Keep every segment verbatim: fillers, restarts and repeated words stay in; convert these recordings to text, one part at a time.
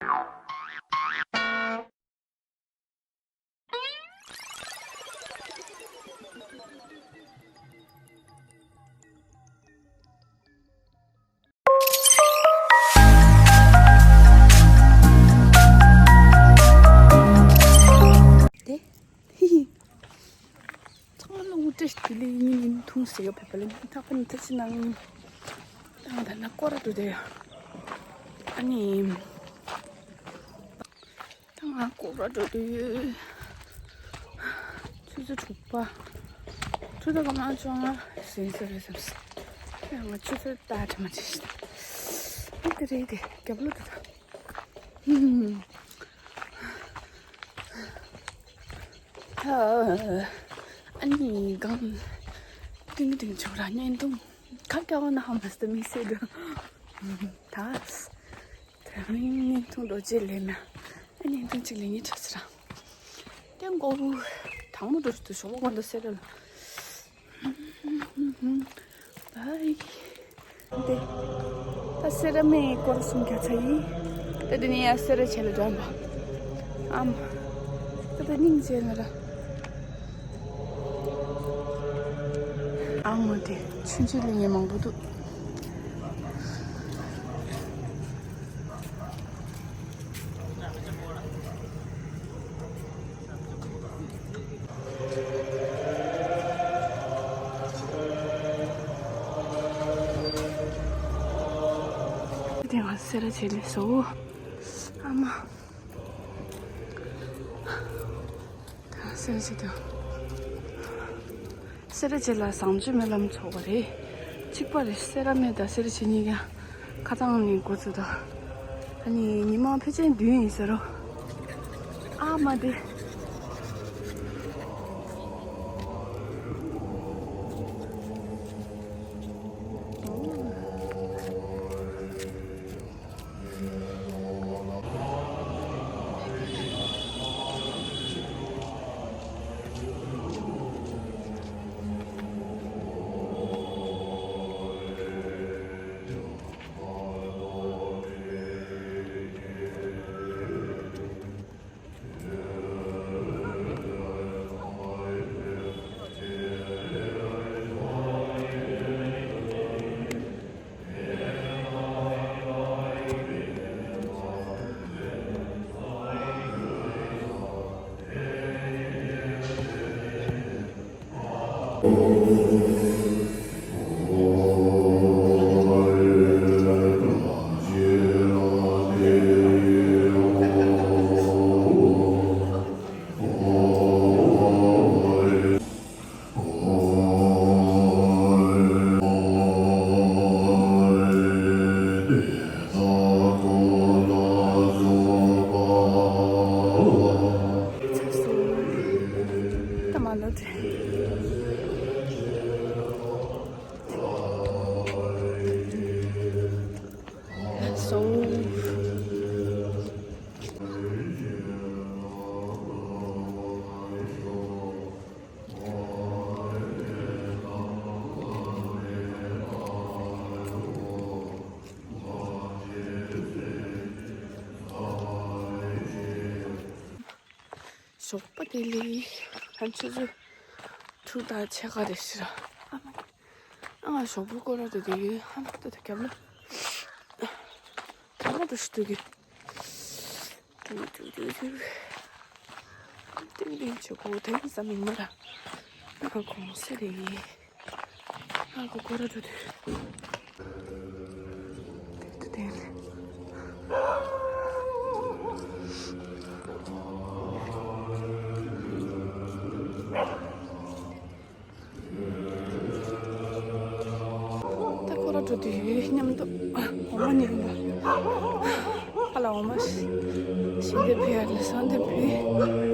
དེ། ཚང་མ་ལ་དབུ་སྐྲ་དེ་ལས་ཡིན་ཡིན་ཐུང་ཟེར་ཡོད་པའི་བ་ལན་ཐག་པ་ནི་ཐ་ཆི་ནང་། ཨང་ད་ན་སྐོར་ར་འགྲོ་དེ་ཡ། ཨ་ནི། ད་ང་སྐོར་ར་འགྲོ་དུས། ཆུ་ཚོད་དྲུག་པ། ཆུ་ཚོད་སྐར་མ་བཅོ་ལྔ་ཟིན་ས་རེད་བསམ་སོང་། ཡང་ང་ཆུ་ཚོད་ལྟ་དྲི་མ་བྱེད་ཤི། ཨེ་དེ་རེད་དེ་རྒྱབ་ལོགས་དེ་དང་། ཨ་ནི་གང་། ཏིང་ཏིང་ཆོག་ར་བརྙན་ཐུང་། ཁ་སྐྱ་བ་ན་ཧམ་སྟེ་མི་སེ་འགྲོ། ད། དེ་རིང་བརྙན་ཐུང་རྡོ་རྗེ་ལེན་ན། ཨ་བརྙན་ཐུང་གཅིག་ལེན་ངེས་ཆགས་ཚར། ཀྱང་མགོ་བོ། དང་མོ་འགྲོ་དུ་ཞོགས་པ་དགོང་དུ་སེ་ར་ལ། བའི། འདི། ད་སེ་ར་མེ་སྐོར་གསུམ་རྒྱག་ཚར་ཡིན། ད་འདི་ནས་ཡང་སེ་ར་བྱེས་ལ་འགྲོ་འམ། ཨམ། ད་ད་སྙིང་རྗེ་ན་ར། ཨ་མོ་དེ་ཆུང་ཆུང་ལ་ཉེ་མང་པོ་འདུག་དེ་ང་སེ་ར་བྱེས་ལས་སོ། ཨ་མ། སེ་ར་བྱེས་དང་། སེ་ར་བྱེས་ལ་བཟང་སྤྱོད་སྨོན་ལམ་ཚོགས་པ་རེད། གཅིག་པ་རེད། སེ་ར་སྨད་དང་སེ་ར་བྱེས་གཉིས་ཀ་ཁ་ཚང་ནས་འགོ་བཙུགས་དང་། ཨ་ནི་ཉི་མ་ཕལ་ཆེར་བདུན་ཡིན་ཟེར་རོ། ཨ་མ་དེ། ཞོགས་པ་བདེ་ལེགས། ཧན་ཆུ་ཚོད་དྲུག་དང་ཕྱེད་ཀ་རེད་ཤག་ཨ་མ། ཨ་ང་ཞོགས་པ་སྐོར་ར་དེ་དེ་ཡོད་ཧ་མ་ཏོ་དེ་རྒྱབ་ལ། ད་མ་ཏོ་ཞུ་དུ་གི། ཏུ་ཏུ་ཏུ་ཏུ། ཏིང་ཏིང་ཆུ་གོ་དེ་ཙམ་མིན་མ་ར། ཨ་གོང་སེ་རེད། ཨ་གོ་གོ་ར་ཏུ་ཏུ། ཏུ་ཏུ་ཏེ། ད་ཁོ་ར་འགྲོ་དུས་མཉམ་དུ་འོ་མ་ཉོས་པ། ཁ་ལ་འོ་མ་ཞིམ་པོ་ཕུལ་ཡ་ལ་བཟང་དེ་ཕུལ།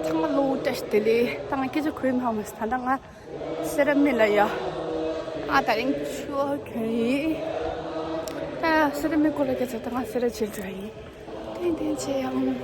ཚང་མ་ལོ་བཀྲ་ཤིས་བདེ་ལེགས། ད་ང་སྐད་ཆ་གོ་ཡི་མ་མ་ད་ལྟ་ང་སེ་ར་སྨད་ལ་ཡ། ང་ད་རིང་ཆུ་བོ་གྱོན་ཡིན། ད་སེ་ར་སྨད་སྐོར་ལ་སྐད་ཆ། ད་ང་སེ་ར་བྱེས་འགྲོ་ཡིན། ཏན་ཏན་ཆེ་ཡང་།